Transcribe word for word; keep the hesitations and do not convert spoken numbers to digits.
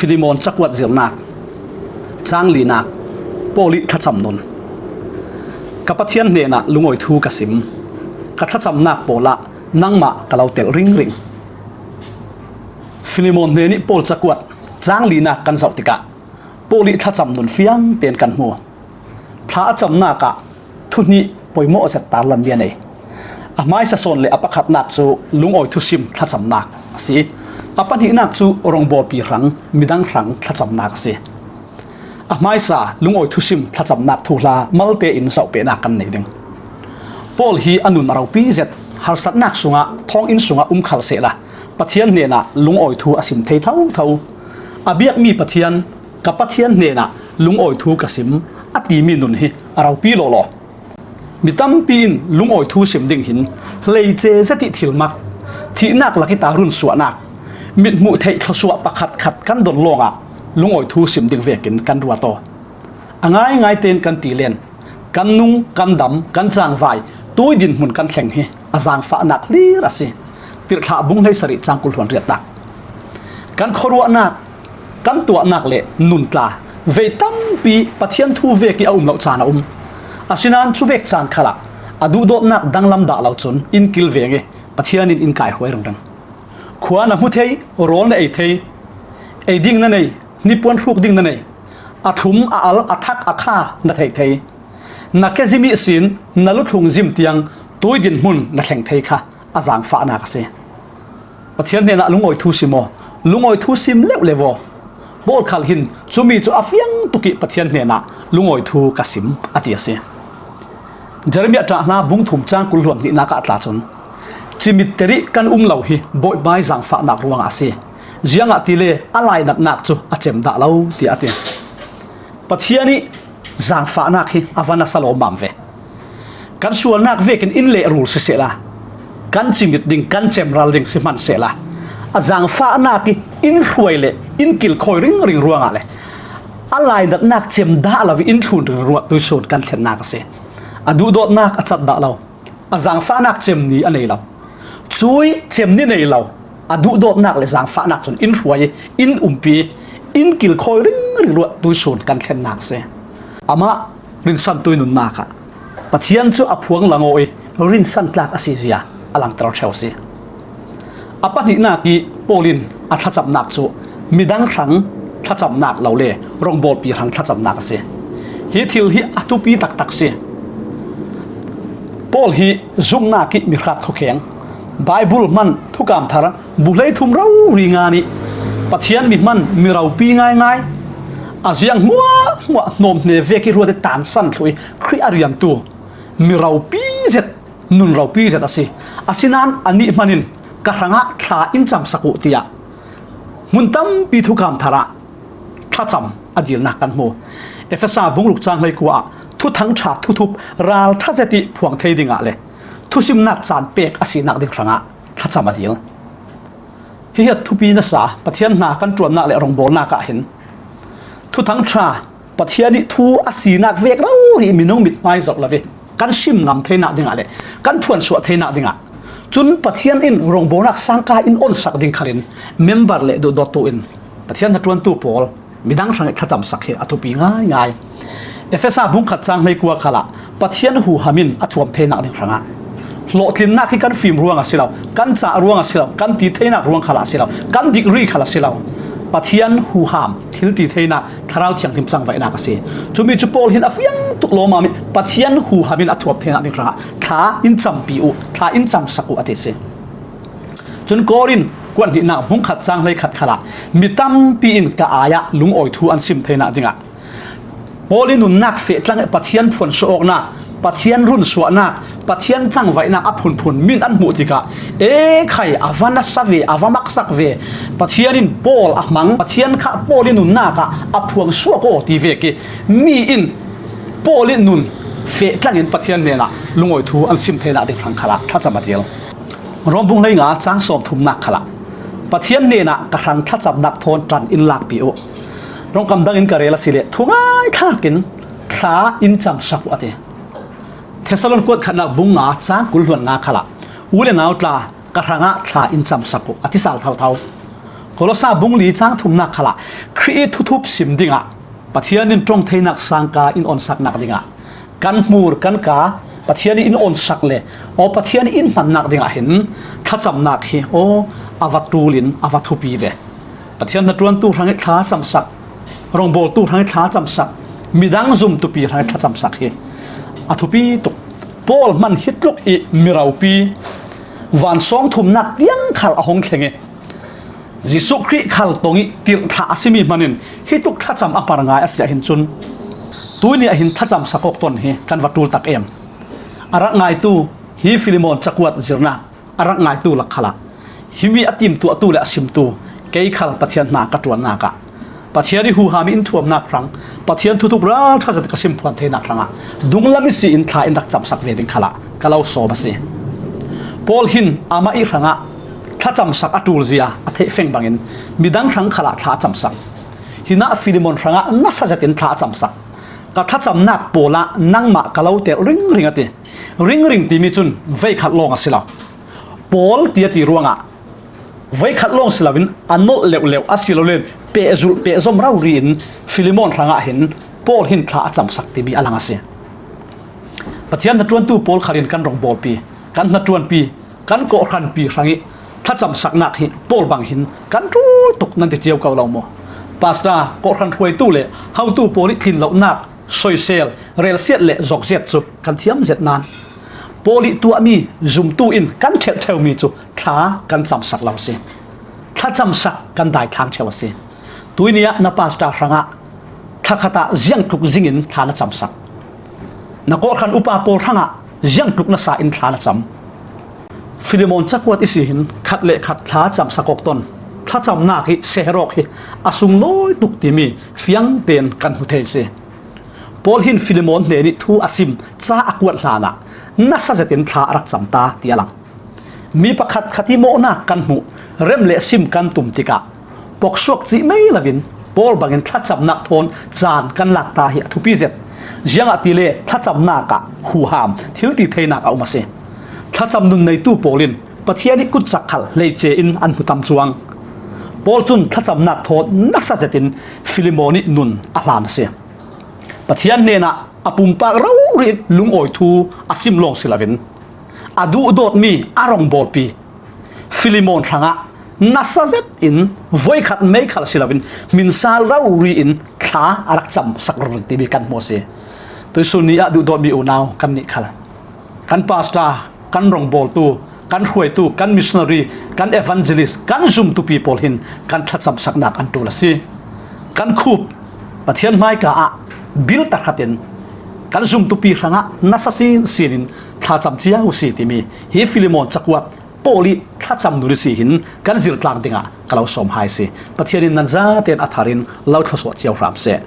Filemon cakuat zirnak, cang linak, Paul ih thlacam nun. Ka Pathian hnenah lungawi thu ka sim, ka thlacamnak pawlah nangmah ka lo telh ringring. Filemon hnenih Paul cakuat cang linak kan zoh tikah Paul ih thlacam nun fiang tein kan hmu. Thla a camnak ah thu hnih poimawh zet tarlan bia nei. A hmaisa sawn le a pakhatnak cu lungawi thusim thlacamnak a si. A pahnihnak cu rawngbawlpi hrang, midang hrang thlacamnak a si. A hmaisa lungawi thusim thlacamnak thuhla malte in zohpehnak kan nei ding. Paul hi a nun a ropi zet, harsatnak sungah thawnginn sungah um khal sehla Pathian hnenah lungawi thu a sim thei thotho. A biakmi Pathian, ka Pathian hnenah lungawi thu ka sim a timi nun hi a ropi lawlaw. Mi tampi in lungawi thu sim ding hin hleice zet ih thilmak, thihnak lak ih ta runsuahnak, mithmuh theih thluasuah pakhatkhat kan don lawngah lungawi thu sim ding vekin kan ruat aw. A ngaingai tein kan tilen, kan nung, kan dam, kan cangvai, tui dinhmun kan thleng hi a zaangfahnak hlir a si. Tirhthlah bung hleisarih cang kul hluan riatnak. Kan khuaruahnak, kan tuahnak le nun tla vei tampi Pathian thu vekih a um loh caan a um. Asinain cuvek caan khalah a duhdawtnak danglam dah lo cun in kilveng ih Pathian in in kaihruai ringring. Khua na hmu thei, rawl na ei thei, ei ding na nei, hnipuan hruk ding na nei, a thlum, a al, a thak, a kha na theih thei. Na kezim ihsin na luthlung zim tiang tui dinhmun na thleng thei kha a zaangfahnak a si. Pathian hnenah lungawi thu sim aw, lungawi thu sim leuhleuh aw. Paul khal hin cumi cu a fiang tuk ih Pathian hnenah lungawi thu ka sim a ti a si. Jeremiah ṭah hla bung thum cang kul hluan hnihnak ah a tla cun, cimit terih kan um lo hi Bawipa ih zaangfahnak ruangah a si. Ziangahtile a lainatnak cu a cem dah lo, tiah a ti. Pathian ih zaangfahnak hi a va nasa lawmmam ve. Kan sualnak vekin in lehrul sisehla, kan cimit ding, kan cemral ding si hmansehla, a zaangfahnak ih in hruai le in kilkhawi ringring ruangah le a lainatnak cem dah lo ih in thlun ringruat tuihsun kan thlennak a si. A duhdawtnak a cat dah lo, a zaangfahnak cem ni a nei lo. Cuih cem ni nei lo, a duhdawtnak le zaangfahnak cun in hruai ih in umpi, in kilkhawi ringring ruat tuihsun kan thlennak a si. Amah rinsantu ih nunnak ah Pathian cu a phuang lang aw ih rinsan tlak a si zia a langter ṭheu si. A pahnihnak ih Paul in a thlacamnak cu midang hrang thlacamnak lo le rawngbawlpi hrang thlacamnak a si. Hi thil hi a thupi taktak si. Paul hi zumhnak ih mihrat khuakheng, Baibul hman, thukam thar, bu hleithum rori ngan ih Pathian mi hman mi ropi ngaingai, a ziang hmuahhmuah hnawmhne vek ih ruat ih tansan thluh ih Khrih a riantu mi ropi zet, nun ropi zet a si. Asinain anih hman in ka hrangah thla in camsak uh, tiah hmun tampi thukam thar ah thlacam a dilnak kan hmu. Efesa bung ruk cang hleikua ah thuthang ṭha thuthup ralṭha zet ih phuang thei dingah le thusimnak caan pek a sinak ding hrangah thlacam a dil. Hihi a thupi nasa Pathian hna kan ṭuannak le rawngbawlnak ah hin thuthang ṭha Pathian ih thu a sinak vek rori minung mithmai zoh lo ih kan sim ngam theinak dingah le kan phuansuah theinak dingah, cun Pathian in rawngbawlnak sangka in onsak ding khalin member le duhdawttu in Pathian hnaṭuantu pawl midang hrangih thlacamsak hi a thupi ngaingai. Efesa bung khat cang hleikua khalah Pathian huham in a thuam theinak ding hrangah hlawhtlinnak hi kan fim ruang a si lo, kan cah ruang a si lo, kan ti theinak ruang khalah a si lo, kan degree khalah a si lo. Pathian huham, thil ti theinak, Thlarau Thianghlim cangvaihnak a si. Cumi cu Paul hin a fiang tuk lawmmam ih Pathian huham in a thuam theinak ding hrangah thla in campi uh, thla in camsak uh a ti si. Cun Korin kuat hnihnak bung khat cang hleikhat khalah mi tampi in ka ai ah lungawi thu an sim theinak dingah Paul ih nunnak feh tlang ih Pathian phuansuah awknak, Pathian runsuahnak, Pathian cangvaihnak a phunphun min an hmuh tikah, e khai, a va nasa ve, a va maksak ve. Pathian in Paul a hmang, Pathian kha Paul ih nunnak ah a phuangsuak aw ti vek ih mi in Paul ih nun feh tlang in Pathian hnenah lungawi thu an sim theinak ding hrang khalah thlacam a dil. Rom bung hleinga cang sawmthumnak khalah Pathian hnenah ka hrang thlacamnak thawn ṭan in lakpi uh. Rawngkam dang in ka rel asile thungai thlak in thla in camsak uh a ti. Thesalon kuat khatnak bung nga cang kul hluan nga khalah u le nau tla ka hrangah thla in camsak uh a ti sal thotho. Kolosa bung li chang thumnak khalah Khrih ih thuthup sim dingah Pathian in ṭong theinak sangka in onsaknak dingah kan hmur kan ka Pathian in onsaknak le aw Pathian in hmannak dingah hin thlacamnak hi aw a va ṭul in a va thupi ve. Pathian hnaṭuantu hrangih thlacamsak, rongbawltu hrangih thlacamsak, midang zumtupi hrangih thlacamsak hi a thupi tuk. Paul hman hi tluk ih mi ropi vansawng thumnak tiang khal a hong thleng ih Jesuh Khrih khal tong ih tirhthlah a simi hmanin hi tluk thlacam a hmar ngai a si ahhin cun tuini ahhin thlacamsak awk ton hi kan va ṭul tak em? A rak ngaitu hi Filimon cakuat zirnak a rak ngaitu lak khalah himi a timtuahtu le a simtu kei khal Pathian hna ka ṭuannak ah Pathian ih huham ih in thuamnak hrang Pathian thuthup ralṭha zet ka sim phuan theinak hrangah dunglam ihsi in thla in rak camsak ve ding khalah ka lo sawm a si. Paul hin amah ih hrangah thlacamsak a ṭulzia a theih feng bangin midang hrang khalah thla a camsak. Hinah Filimon hrangah nasa zetin thla a camsak. Ka thlacamnak pawl ah nangmah ka lo telh ringring a ti. Ringring timi cun veikhat lawng a si lo. Paul ti a ti ruangah veikhat lawng si loin a nolh leuhleuh a si lo len pehzulh pehzom rori in Filimon hrangah hin Paul hin thla a camsak timi a lang a si. Pathian hnaṭuantu pawl khalin kan rongbawlpi, kan hnaṭuanpi, kan kawhhranpi hrangih thlacamsaknak hi Paul bang hin kan ṭul tuk nan ti cio ko lo maw? Pastor, kawhhran hruaitu le hotu pawl ih tlinlohnak, soisel, relsiat le zokziat cu kan thiam zet nain Paul ih tuahmi zumtu in kan ṭhelh ṭheumi cu thla kan camsak lo a si. Thlacamsak kan daithlang ṭheu a si. Tuini ah na pastor hrangah thlakhat ah ziangtluk zingin thla na camsak. Na kawhhran upa pawl hrangah ziangtluk nasa in thla na cam. Filimon cakuat ihsi hin khat le khat thla camsak awk ton thlacamnak ih seher awk hi a sunglawi tuk timi fiang tein kan hmu thei a si. Paul hin Filimon hnen ih thu a sim ca a kuat hlanah nasa zetin thla a rak cam ta ti a lang. Mi pakhat khat ih mawhnak kan hmuh, rem le sim kan tum tikah poksuak cih mei loin Paul bangin thlacamnak thawn caan kan lak ta hi a thupi zet. Ziangahtile thlacamnak ah huham, thilti theinak a um a si. Thlacam nun neitu pawl in Pathian ih kutcak khal hleice in an hmu tam cuang. Paul cun thlacamnak thawn nasa zetin Filimon ih nun a hlan a si. Pathian hnenah a pumpak rori in lungawi thu a sim lawng si loin a duhdawtmi a rongbawlpi Filimon hrangah nasa zetin voikhat meikhal si loin hminsal rori in thla a rak camsak ringring timi kan hmu a si. Tuihsun ni ah duhdawtmi unau kannih khal kan pastor, kan rongbawltu, kan hruaitu, kan missionary, kan evangelist, kan zumtupi pawl hin kan thlacamsaknak an ṭul a si. Kan khup Pathian hmaika ah bil tahratin kan zumtupi hrangah nasa sinsin in thlacam cio uh si timi hi Filimon cakuat Paul ih thlacam nun ihsi hin kan zirtlang dingah ka lo sawm hai si. Pathian in nan zaten a thar in lo thluasuah cio hram seh.